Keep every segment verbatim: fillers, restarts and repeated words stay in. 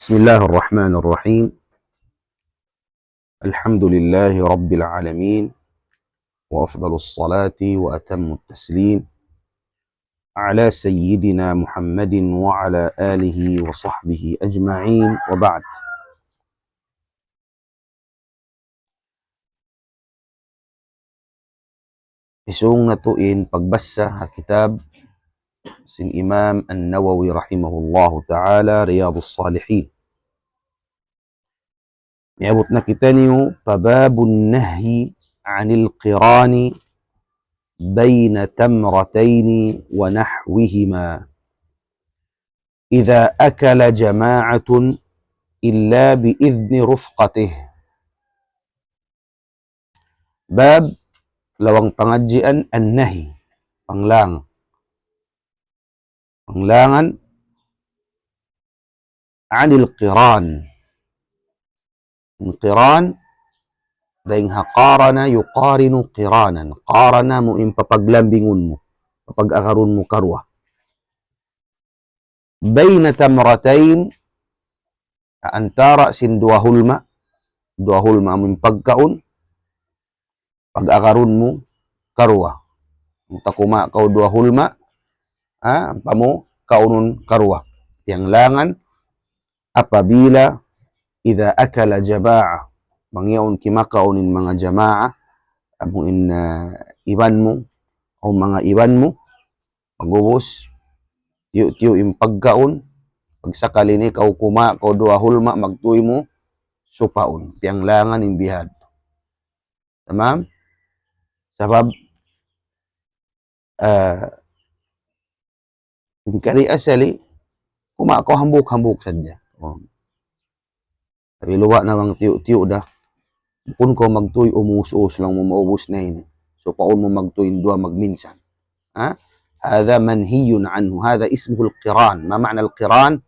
بسم الله الرحمن الرحيم. الحمد لله رب العالمين، وأفضل الصلاة وأتم التسليم على سيدنا محمد وعلى آله وصحبه أجمعين، وبعد. Isung natu' in pagbasa ha kitab sin Imam An-Nawawi rahimahullahu ta'ala, Riyadus Salihin. Miyabut na kitaniyu pa باب النهي عن القران بين تمرتين ونحوهما إذا أكل جماعة إلا بإذن رفقته. Bab, lawang pangadjian, an-nahi, panglang. Panglangan, anil qiran. In qiran, dayn ha qarana yuqarinu qiranan. Qarana mu in papaglambingun mu, papag-agarun mu karuwa. Bayna tamratayn, antara sin duwa hulma, duwa hulma amu in pagkaun, pag-agarun mu karuwa. Kung takuma kaw duwa hulma, ha, ampa mu kaunun karuwa. Piyanglangan, apabila, idha akala jama'a, bang yaun kimakaun in manga jama'a, amu in, ah, iban mu, o manga iban mu, pag'ubus, tiyu'-tiyu' in pagkaun, pagsakali ini kaw kuma, kaw duwa hulma, magtuy mu supaun. Piyanglangan in bihadtu. Tamam? Sabab, ah, in kari asali, kuma kaw hambuuk-hambuuk sadja. Oh. Tapi luwa na bang tiyu'-tiyu' da. Bukun kaw magtuy umus-us lang mu maubus na ini. Supaun mu magtuy in duwa magminsan. Ha? هذا منهي عنه. هذا اسمه القران. ما معنى القران؟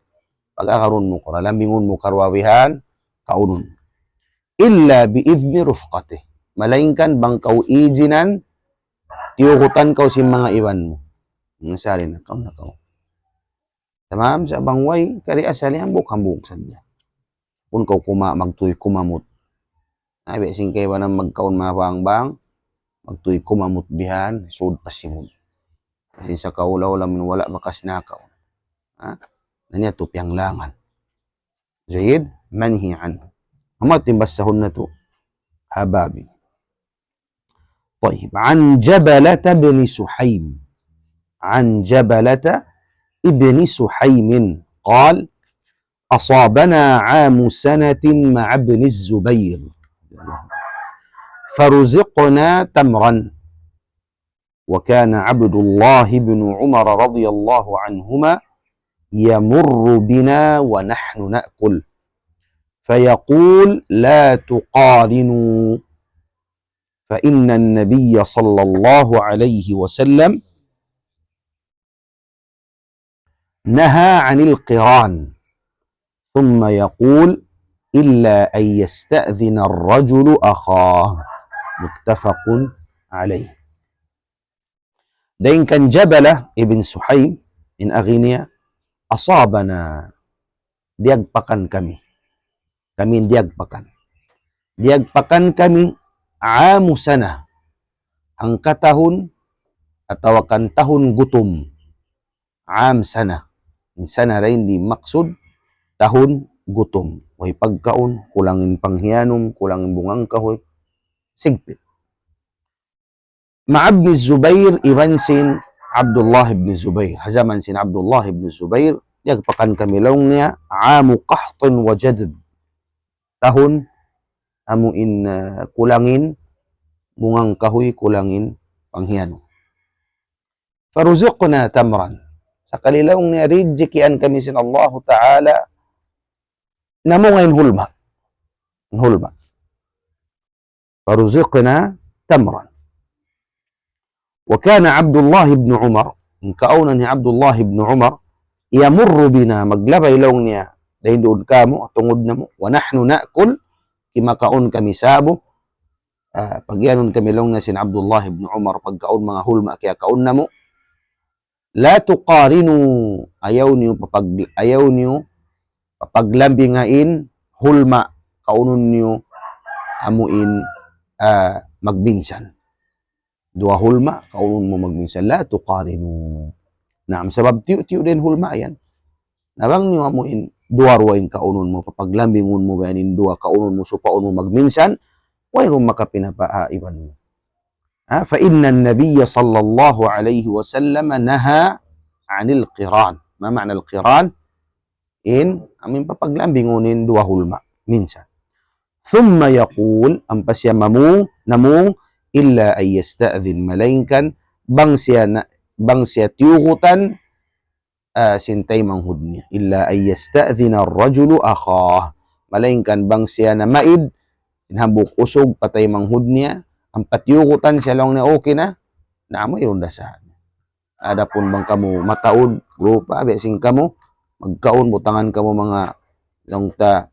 Pag-agarun mu karuwa, lambingun mu karuwa bihan, kaunun. إلا بإذن رفقته. Malaingkan bang kaw ijinan, tiyugutan kaw sin manga iban mu. Ngasali na kaw na kaw. Tamam, sa' bang way, kari asali hambuuk-hambuuk sadja. Bukun kaw kuma, magtuy kumamut. Na, biya' sin kaibanan magkaun mabang-bang, magtuy kumamut bihan, sud pa simud. Sin sa kaula-ula min wala' bakas nakaun. Ha? Na niya tu piyanglangan. Jayyid, manhi anhu. Amu timbas sahun natu'. Hababi. طيب، عن جبلة بن سحيم، عن جبلة بن سحيم قال: أصابنا عام سنة مع ابن الزبير، فرزقنا تمرا، وكان عبد الله بن عمر رضي الله عنهما يمر بنا ونحن نأكل، فيقول: لا تقارنوا، فإن النبي صلى الله عليه وسلم نهى عن القران، ثم يقول: إلا أن يستأذن الرجل أخاه. متفق عليه. Dayn kan Jabala ibn Suhaym, in agi niya, أصابنا, diyagpakan kami. Kami in diyagpakan. Diyagpakan kami, عام سنة, hangka tahun, atawa kan tahun gutum. عام سنة. In sana dayn di maksud tahun gutum. Way pagkaun, kulang in panghiyanum, kulang in bunga kahuy. Sigpit. مع ابن الزبير, iban sin Abdullah ibn Zubair. Ha jaman sin Abdullah ibn Zubair, diyagpakan kami laung niya, عام قحط وجدب. Tahun amu in, ah, kulang in bunga kahuy, kulang in panghiyanum. فرزقنا تمرا. Sakali laung niya rijikian kami sin Allahu Ta'ala, namunga in hulma. In hulma. فرزقنا تمرا. وكان عبد الله بن عمر, in kaawnan hi Abdullah ibn Umar, يمر بنا, maglabay laung niya, dayn duun kāmu', tungud namu', ونحن نأكل, kimakaun kami sa'bu, ah, pagiyanun kami laung niya sin Abdullah ibn Umar, pagkaun manga hulma kiyakaun namu', لا تقارنوا, ayaw niyu papag-, ayaw niyu Paglambingun in hulma, kaunun niyu amuin, ah, magminsan. Duwa hulma, kaunun mu magminsan. لا تقارنوا. Naam, sabab tiyu'-tiyu' da in hulma yan. Na bang niyu amuin duwa-ruwa in kaunun mu, papaglambingun mu ba yan in duwa kaunun mu, supaun mu magminsan, wayruun makapinapaa iban mu. Ha, فإن النبي صلى الله عليه وسلم نهى عن القران. ما معنى القران؟ In, amuin papaglambingun in duwa hulma minsan. ثم يقول, ampa siya mamung, namung, إلا أن يستأذن, malaingkan bang siya na, bang siya tiyugutan, ah, sin taymanghud niya. إلا أن يستأذن الرجل أخاه. Malaingkan bang siya namaid sin hambuuk usug pa taymanghud niya, ampa tiyugutan siya laung niya okay na, na amu irun dasahan. Adapun bang kamu mataud, grupa, biya' sin kamu, magkaun, butangan kamu manga laung ta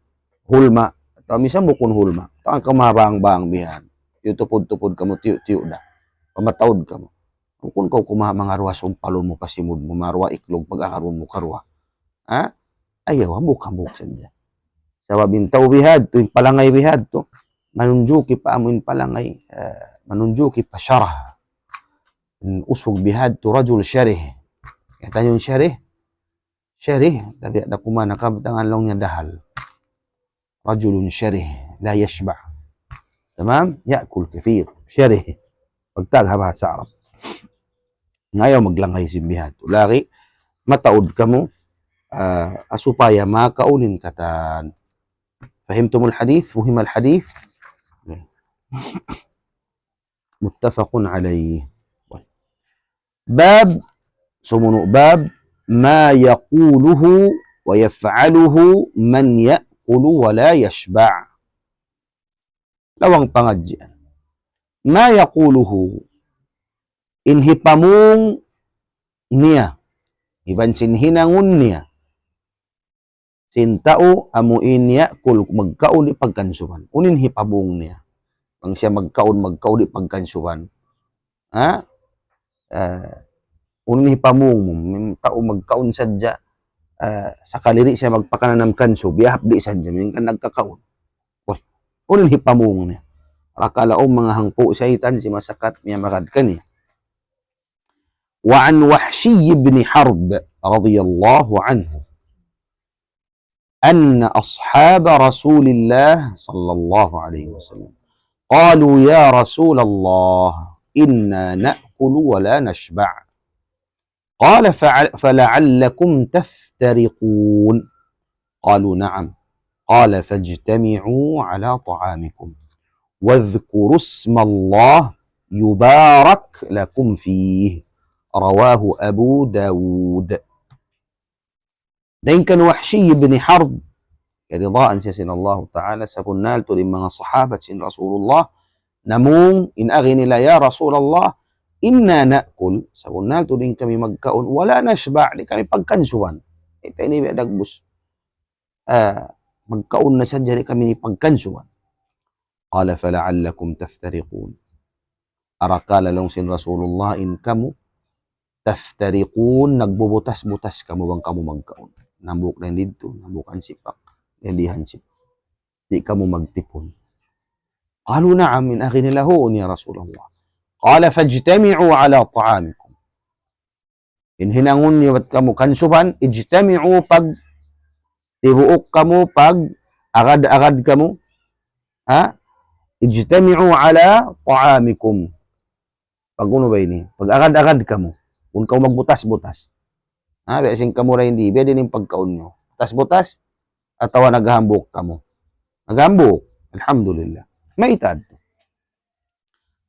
hulma, atawa misan bukun hulma, butangan kamu mabang-bang bihan. Tiyu' tupud-tupud kamu, tiyu'-tiyu' da. Pamataud kamu. Bukun kaw kumawa' manga ruwa sumpalun mu pa simud mu, manga ruwa iklug pag-agarun mu karuwa. Ha? Ayaw, hambuuk-hambuuk sadja. Sabab in tau bihadtu, in palangay bihadtu, manunjuki pa amu in palangay, eh, manunjuki pa sharah. In usug bihadtu rajul sharih. Kaitan niyu in sharih? Sharih, tabiya' da kuman nakabtangan laung niya dahal. رجل شره لا يشبع. Tamam? يأكل كثير. Sharih. Pagtag ha bahasa Arab. Ayaw maglangay sin bihadtu. Lagi', mataud kamu, ah, supaya makaun in katan. فهمتم الحديث؟ فهم الحديث؟ متفق عليه. باب, sumunu' bab, ما يقوله ويفعله من يأكل ولا يشبع. Lawang pangadjian. ما يقوله, in hipamung niya, iban sin hinangun niya, sin tau amu in يأكل, magkaun di' pagkansuban. Unu in hipamung niya? Bang siya magkaun, magkaun di' pagkansuban. Ha? Ah, unu in hipamung mu? May tau magkaun sadja, ah, sakali di' siya magpakananam kansu, biyahap di' sadja, minsan nagkakaun. Uy, unu in hipamung niya? Rakala' manga hangpu' saytan sin masakat miyamagad kaniya. وعن وحشي بن حرب رضي الله عنه أن أصحاب رسول الله صلى الله عليه وسلم قالوا: يا رسول الله، إنا نأكل ولا نشبع. قال: فع-، فلعلكم تفترقون. قالوا: نعم. قال: فاجتمعوا على طعامكم واذكروا اسم الله يبارك لكم فيه. رواه أبو داود. Dayn kan Wahshi ibn Harb, kiyaridaan siya sin Allah Ta'ala, sabunnal tuud in manga sahabat sin Rasulullah, namung in agi nila, "Ya Rasulullah, إنا نأكل, sabunnal tuud in kami magkaun, ولا نشبع, di' kami pagkansuban." Ita ini biya' dagbus. Ah, magkaun na sadja, di' kami pagkansuban. قال: فلعلكم تفترقون. Arakala' laung sin Rasulullah in kamu, تفترقون, nagbubutas-butas kamu bang kamu magkaun. Hambuuk na didtu, hambuuk hansipak, hambuuk hansipak. Di' kamu magtipun. قالوا: نعم, in agi nila, huun ya Rasulullah. قال: فاجتمعوا على طعامكم. In hinangun niyu bat kamu kansuban, اجتمعوا, pagtibuuk kamu, pag-agad-agad kamu. Ha? اجتمعوا على طعامكم. Pag-unu ba ini? Pag-agad-agad kamu. Bukun kamu magbutas-butas. Ha? Biya' sin kamu dayn di, biya' diin in pagkaun niyu. Butas-butas, atawa naghambuuk kamu? Naghambuuk. Alhamdulillah. Mayta' yadtu?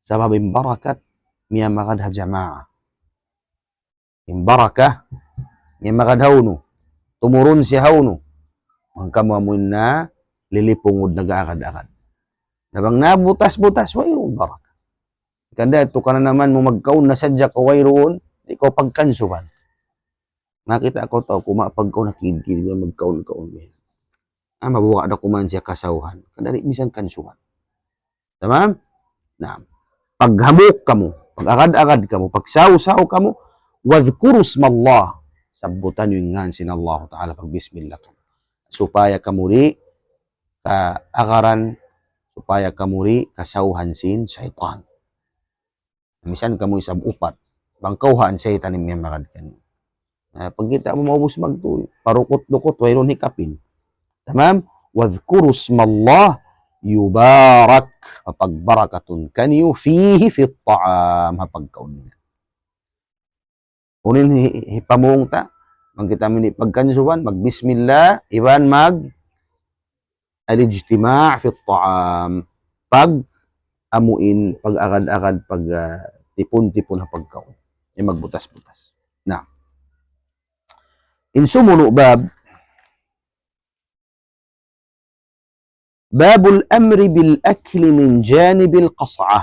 Sabab in barakat, miyamagad ha jamaa. In barakat, miyamagad hawnu. Tumurun siya hawnu. Bang kamu amuin na lilipungud, nag-agad-agad. Na bang nabutas-butas, wayruun barakat. Hangkan da yadtu kananaman mu magkaun na sadja kaw wayruun, di' kaw pagkansuban. Nakakita' kaw tau kumawa' pagkaun, nakidkid, magkaun-kaun. Ah, mabuga' da kuman siya kasawhan. Hangkan da di' misan kansuban. Tamam? Naam. Paghambuuk kamu, pag-agad-agad kamu, pagsaw-saw kamu, واذكروا اسم الله. Sabbutan niyu in ngan sin Allah Ta'ala, pagbismillah kamu. supaya kamu di' kaagaran, supaya kamu di' kasawhan sin saytan. Misan kamu isab upat, bang kawhaan saytan in miyamagad kaniyu. Na, pagkita' mu maubus magtuy, parukut-dukut, wayruun hikapin. Tamam? واذكروا اسم الله يبارك. Mapagbarakatun kaniyu فيه في الطعام. Ha pagkaun niya. Unu in hi-, hipamung ta, bang kita' mu di' pagkansuban, magbismillah, iban mag الاجتماع في الطعام. Pag amuin, pag-agad-agad, pag, ah, tipun-tipun ha pagkaun. Yan magbutas-butas. Na. In sumunu' bab, باب الأمر بالأكل من جانب القصعة.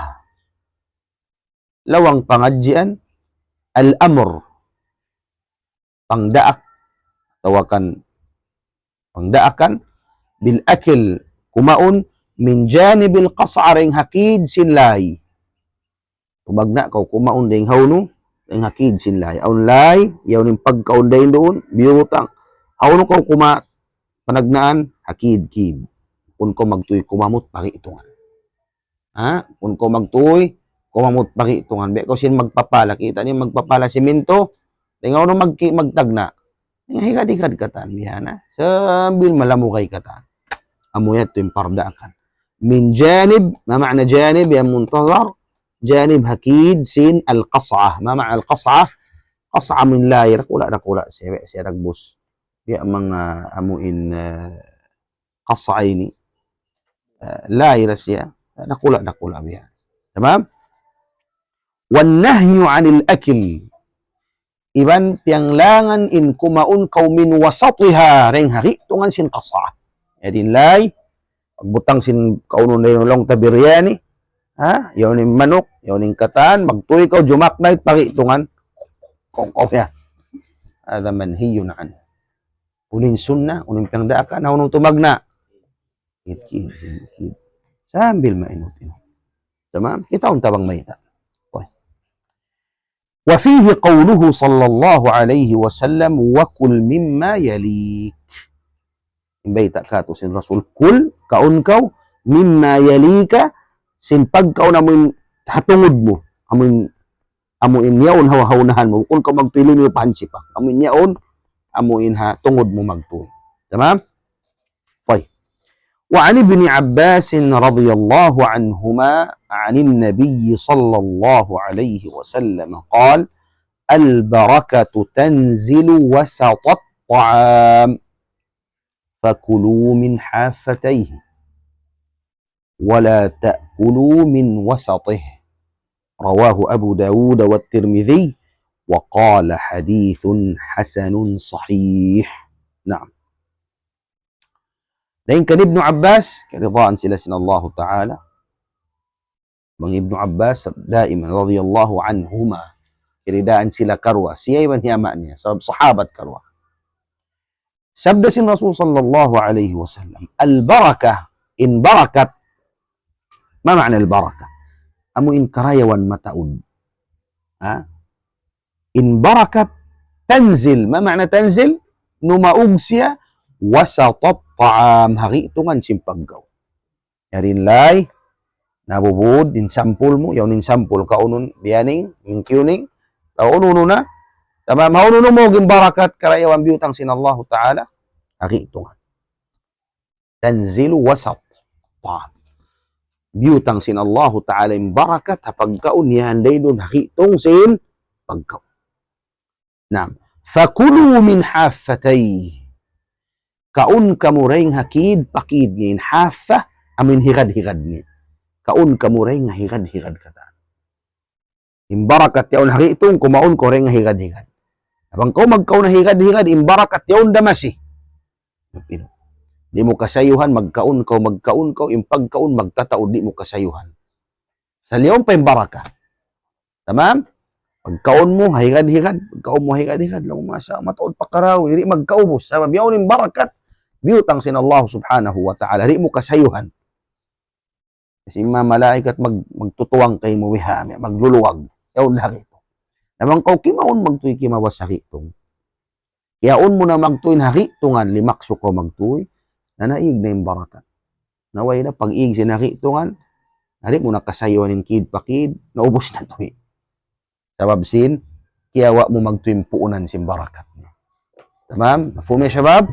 Lawang pangadjian, al-amr, pangdaak, atawa kan pangdaakan, bil akil, kumaun, min janibil qas'a, dayn ha kid sin lay. Tumagna' kaw kumaun dayn ha unu, dayn ha kid sin lay. Awn lay, yaun in pagkaun dayn duun, biyutang. Ha unu kaw kuma-, panagnaan, ha kid-kid. Bukun kaw magtuy kumamut, pagitungan. Ha? Bukun kaw magtuy, kumamut, pagitungan. Biya' kaw sin magpapala, kita' niyu magpapala siminto, dayn ha unu magki-, magtagna'. Dayn ha higad-higad katan, biya' na. Sambil malamugay katan. Amu yadtu in pardaakan. Min janib, ma ma'na janib, yan muntazar, janib ha kid sin al-qas'ah. Ma ma'na al-qas'ah? Qas'ah min lay, dakula'-dakula', siya, siya dagbus. Biya' manga amuin, eh, qas'ah ini. Eh, lay da siya, dakula'-dakula' biya'. Tamam? والنهي عن الأكل. Iban piyanglangan in kumaun kaw min wasatiha, dayn ha gitungan sin qas'ah. Jadi in lay, pagbutang sin kaunun dayn ha laung ta biryani, ha? Yaun in manuk, yaun in katan, magtuy kaw jumaknayt pagitungan. Kaw, kaw ya. هذا منهي عنه. Unu in sunnah, unu in piyangdaakan, ha unu tumagna'. Kid, kid, kid, kid. Sambil mainut-inut. Tamam? Kita' unta bang mayta'. Uy. وفيه قوله صلى الله عليه وسلم: وكل مما يليك. In bayta' katu' sin Rasul, kul, kaun kaw, mimma yalika, sin pagkaun amuin ha tungud mu, amuin, amuin yaun ha, ha unahan mu, bukun kaw magtuy limiyu pa hansipak, amuin yaun, amuin ha tungud mu magtuy. Tamam? Tayyib. وعن ابن عباس رضي الله عنهما عن النبي صلى الله عليه وسلم قال: البركة تنزل وسط الطعام، فكلوا من حافتيه، ولا تأكلوا من وسطه. رواه أبو داود والترمذي، وقال: حديث حسن صحيح. Naam. Dayn kan Ibnu Abbas, kiyaridaan sila sin Allahu Ta'ala. Bang Ibnu Abbas, daiman, radiyallahu anhuma. Kiyaridaan sila karuwa. Siya iban hi ama' niya. Sabab sahabat karuwa. Sabda sin Rasul sallallahu alayhi wasallam, البركة, in barakat, ما معنى البركة؟ Amu in karayawan mataud. Ha? In barakat تنزل. ما معنى تنزل؟ Numaug siya وسط الطعام, ha gitungan sin pagkaun. Yari in lay, nabubud, in sampul mu, yaun in sampul, kaunun, biyaning, mingkiuning, kaunun na, tamam, ha unu-unu mu, in barakat, karayawan biyutang sin Allahu Ta'ala, ha gitungan. تنزل وسط الطعام. Biyutang sin Allahu Ta'ala in barakat, ha pagkaun, yan dayn duun, ha gitung sin pagkaun. Naam. فكلوا من حافتيه. Kaun kamu dayn ha kid pa kid niya, in haffa, amu in higad-higad niya. Kaun kamu dayn ha higad-higad katan. In barakat yaun ha gitung, kumaun kaw dayn ha higad-higad. Bang kaw magkaun ha higad-higad, in barakat yaun da masi. Di' mu kasayuhan, magkaun kaw, magkaun kaw, in pagkaun magtataud, di' mu kasayuhan. Sa' liyaun pa in barakat. Tamam? Pagkaun mu, ha higad-higad. Pagkaun mu, ha higad-higad. Laung, masha, mataud pa karaw. Di' magkaubus. Sabab yaun in barakat. Biyutang sin Allah subhanahu wa ta'ala. Di' mu kasayuhan. Sin manga malaikat mag-, magtutuwang kaymu biha', magluluwag. Yaun da ha gitung. Na bang kaw kimaun magtuy kimawas ha gitung. Yaun mu na magtuy in ha gi'tungan, limaksu kaw magtuy, na naig na in barakat. Na way na pag-ig sin ha gi'tungan, na di' mu na kasayuan in kid pa kid, naubus na tuwi. Sabab sin, kiyawa' mu magtuy in puunan sin barakat. Tamam? Mafhum ya shabab?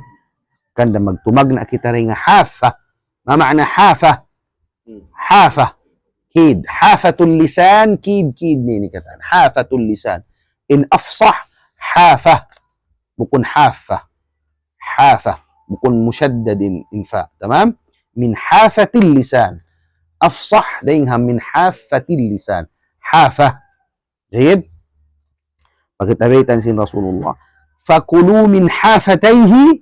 Hangkan da magtumagna' kita dayn ha hafa. Ma ma'na hafa? Hafa. Kid. Hafatul lisan, kid, kid ini katan. Hafatul lisan. In afsah, hafa. Bukun hafa. Hafa. Bukun mushaddad in, in fa. Tamam? Min hafatil lisan. Afsah dayn ha min hafatil lisan. Hafa. Jayyid? Pagkita baytan sin Rasulullah. فكلوا من حافتيه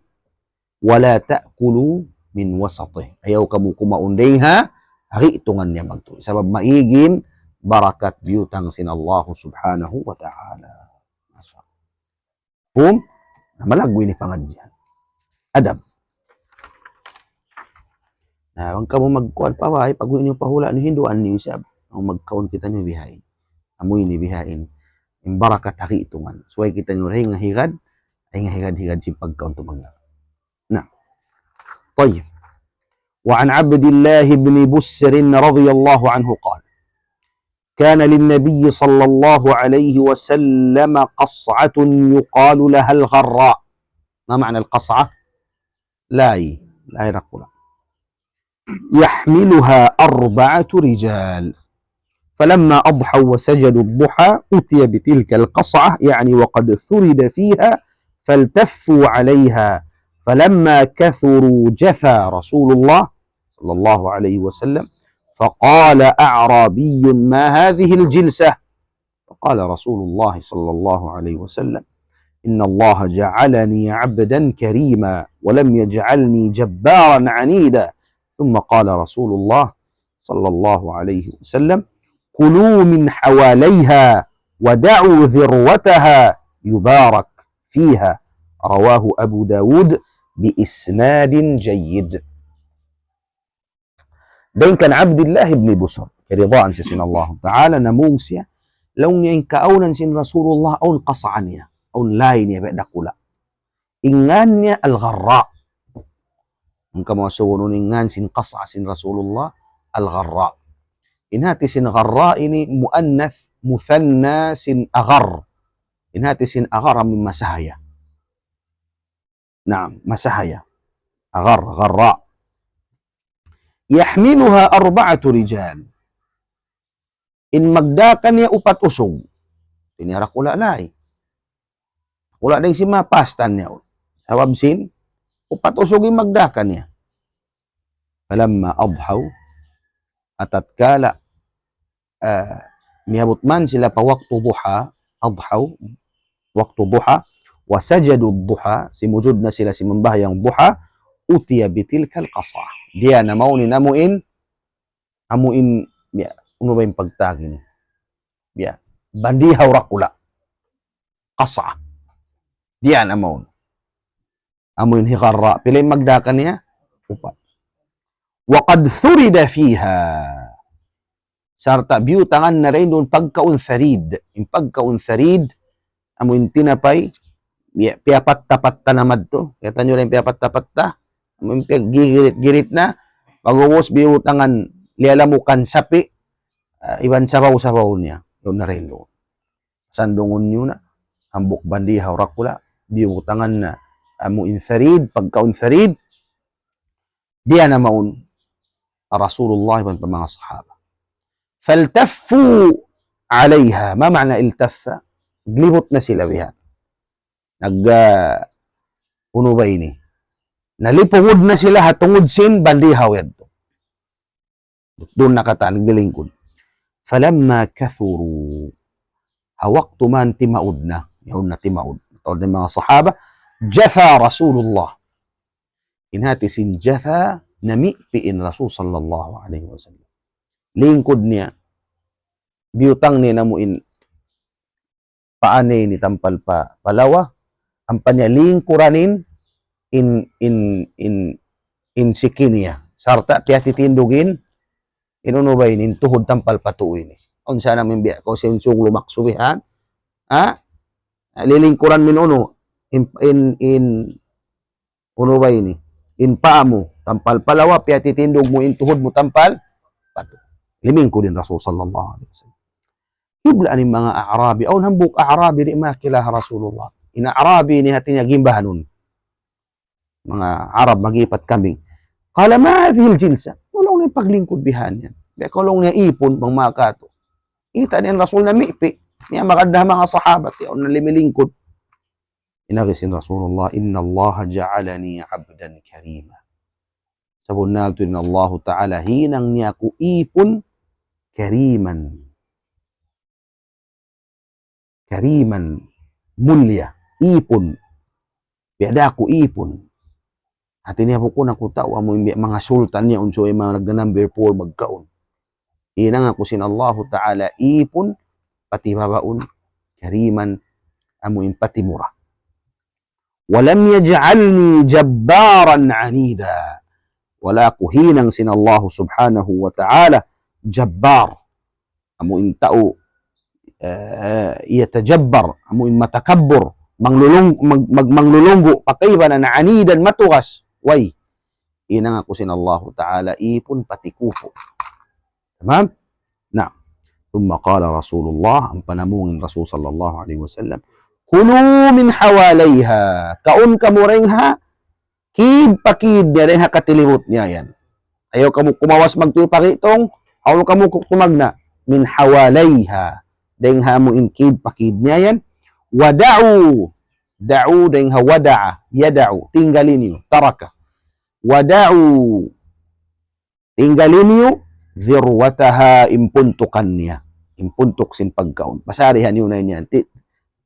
ولا تأكلوا من وسطه. Ayaw kamu kumaun dayn ha gi'tungan niya magtuy. Sabab maig in barakat biyutang sin Allah subhanahu wa ta'ala. Masya Allah. Hum? Na malaggu' ini pangadjian. Adab. Na, bang kamu magkuan pa bay, pag-uwi' niyu pa hula' niyu hinduan niyu isab. Bang magkaun kitaniyu bihaun. Amu ini bihaun. In barakat ha gi'tungan. Subay kitaniyu dayn ha higad, dayn ha higad-higad sin pagkaun tumangga. Na. Tayyib. وعن عبد الله بن بسر رضي الله عنه قال: كان للنبي صلى الله عليه وسلم قصعة يقال لها الغراء. ما معنى القصعة؟ Lay. Lay dakula'. يحملها أربعة رجال. فلما أضحوا وسجدوا الضحى أتي بتلك القصعة، يعني وقد ثرد فيها، فالتفوا عليها، فلما كثروا جثى رسول الله صلى الله عليه وسلم، فقال أعرابي: ما هذه الجلسة؟ فقال رسول الله صلى الله عليه وسلم: إن الله جعلني عبدا كريما ولم يجعلني جبارا عنيدا. ثم قال رسول الله صلى الله عليه وسلم: كلوا من حواليها ودعوا ذروتها يبارك فيها. رواه أبو داود بإسناد جيد. Dayn kan Abdullah ibn Busr, kiyaridaan siya sin Allah Ta'ala, namung siya, laung niya in kaawnan sin Rasulullah, awn qas'a niya, awn lay niya, biya' dakula'. In ngan niya Al-Gharra. Hangkan mu asubuhun in ngan sin qas'a sin Rasulullah, Al-Gharra. In hati sin Gharra ini muannath, muthanna sin aghar. In hati sin aghar amu in masahaya. Naam, masahaya. Aghar, gharra. يحملها أربعة رجال. In magdā kaniya upat usug. Ini dakula' lay. Dakula' dayn sin manga pastan niya. Sabab sin, upat usug in magdā kaniya. فلما أضحوا, atatkala, ah, miyabut man sila pa waktu duha, adhaw, waktu duha, وسجدوا الضحى, simujud na sila simambahayang duha, أتي بتلك القصعة. Diyā na mawn in amu in, amu in, biya', unu ba in pagtawag ini? Biya', bandihaw dakula'. Qas'a. Diyā na mawn. Amu in hi Gharra. Pila in magdā kaniya? Upat. وقد ثرد فيها. Sarta' biyutangan na dayn duun pagkaun tharid. In pagkaun tharid, amu in tinapay, piya-, piyapatta-patta na madtu. Kiyata niyu in piyapatta-patta, amu in piyagigirit-girit na, pag'ubus biyutangan liyalamukan sapi', ah, iban sabaw-sabaw niya. Yaun na dayn duun. Sandungun niyu na, hambuuk bandihaw dakula', biyutangan na, amu in tharid, pagkaun tharid, diyā na mawn Rasulullah iban pa manga sahaba. فالتفوا عليها. ما معنى التف؟ Naglibut na sila biya'. Nag, ah, unu ba ini? Nalipungud na sila ha tungud sin bandihaw yadtu. Duun na katan, naglilingkud. فلما كثروا. Ha waktu man timaud na, yaun na timaud. Taud na in manga sahaba, جثى رسول الله. In hati sin jathā, namipi' in Rasul sallallahu alayhi wasallam. Lingkud niya, biyutang niya in amu in paa niya ini tampal pa, pa lawa, ampa niya lingkuran in, in, in, in, in siki niya. Sarta' piyatitindug in, in unu ba ini, in tuhud tampal pa tuu ini. Unsa na in biya' kaw sin sung lumaksu bihan? Ha? Lilingkuran mu in unu, in, in, in, unu ba ini? In paa mu, tampal pa lawa, piyatitindug mu in tuhud mu, tampal pa tu. Limingkud in Rasul sallallahu alayhi wasallam. Kiblaan in manga Arabi, awn hambuuk Arabi di' makakila ha Rasulullah. In Arabi ini hati niya gimbahanun. Manga Arab, mag-iipat kambing. قال: ما هذه الجلسة؟ Unu in paglingkud bihan yan? Biya' kaw laung niya ipun, bang manga katu'. Kita' niya in Rasul na mipi'. Niya magad na manga sahabat, yaun na limilingkud. In agi sin Rasulullah, إن الله جعلني عبدا كريما. Sabunnal tuud in Allahu Ta'ala hinang niya aku ipun kariman. Kariman, mulia, ipun. Biya' da aku ipun. Hati niya bukun aku tau amu in biya' manga sultan niya unsu in manga nagna number four magkaun. Hinang aku sin Allahu Ta'ala ipun, pati babaun, kariman, amu in pati mura. ولم يجعلني جبارا عنيدا. Wala' aku hinang sin Allahu Subhanahu wa Ta'ala jabbar. Amu in tau, eh, yatajabbar, amu in matakabbur, manglulung-, mag-, mag-, manglulunggu', pa kaibanan anidan matugas. Way, hinang aku sin Allahu Ta'ala ipun pati kupu'. Tamam? Na. ثم قال رسول الله, ampa namung in Rasul sallallahu alayhi wasallam, كلوا من حواليها. Kaun kamu dayn ha kid pa kid niya, dayn ha katilibut niya yan. Ayaw kamu kumawas magtuy pa gitung, ayaw kamu ku-, tumagna'. من حواليها. Dayn ha amu in kid pa kid niya yan. ودعوا. دعوا dayn ha wada'a, yada'u. Tinggali niyu, taraka. ودعوا. Tinggali niyu, ذروتها, in puntukan niya. In puntuk sin pagkaun. Pasarihan niyu na yan. Ti-,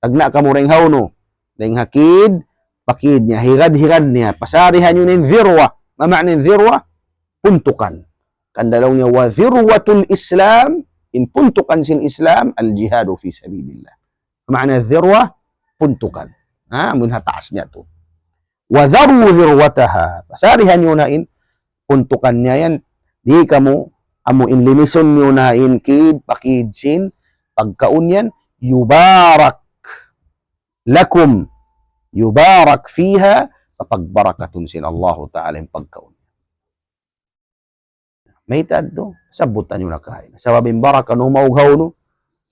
tagna' kamu dayn ha unu. Dayn ha kid, pa kid niya, hirad-hirad niya. Pasarihan niyu na in ذروة. Ma ma'na in ذروة? Puntukan. Hangkan laung niya, وذروة الإسلام, in puntukan sin Islam, الجهاد في سبيل الله. Ma'na ذروة, puntukan. Ha, amun ha taas niya tu. وذروا ذروتها. Pasarihan niyu na in puntukan niya yan. Di' kamu, amu in limisun niyu na in kid, pa kid sin, pagkaun yan, يبارك لكم، يبارك فيها, papagbarakatun sin Allahu Ta'ala in pagkaun. Mayta' tu, sabutan niyu na kahain. Sabab in baraka nu maughaw nu,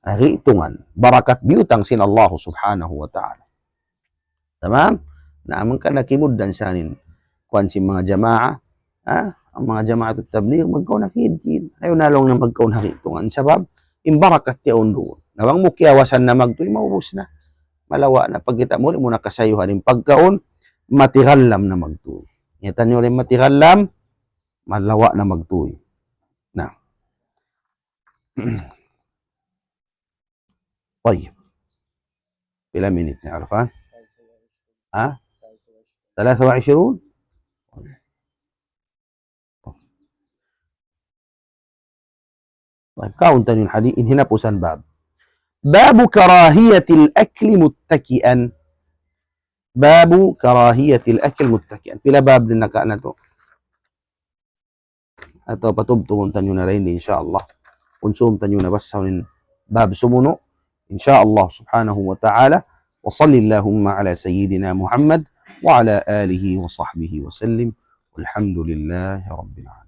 ari tungan. Barakat biyutang sin Allahu Subhanahu wa Ta'ala. Tamam? Na, amun ka nakimugdan sa in kuwan sin manga jamaa, ha? Amun manga jamaatut tabligh, magkaun ha kid-kid. Ayaw na laung niya magkaun ha gitungan. Sabab, in barakat yaun duun. Na bang mu kiyawasan na magtuy, maubus na. Malawa' na. Pagkita' mu, di' mu na kasayuhan in pagkaun, matigallam na magtuy. Yatan niyu in matigallam, malawa' na magtuy. Na. طيب. Pila minit na, Arfan? Ha? ثلاثة وعشرون? طيب, kaun taniyu in hadith, in hinapusan bab. باب كراهية الأكل متكئا. باب كراهية الأكل متكئا. Pila bab na naka-, natu'? Atawa patubtubun taniyu na dayn di, insya Allah. Unsum taniyu na basa in bab sumunu', insya Allah subhanahu wa ta'ala. وصل اللهم على سيدنا محمد وعلى آله وصحبه وسلم. والحمد لله رب العالمين.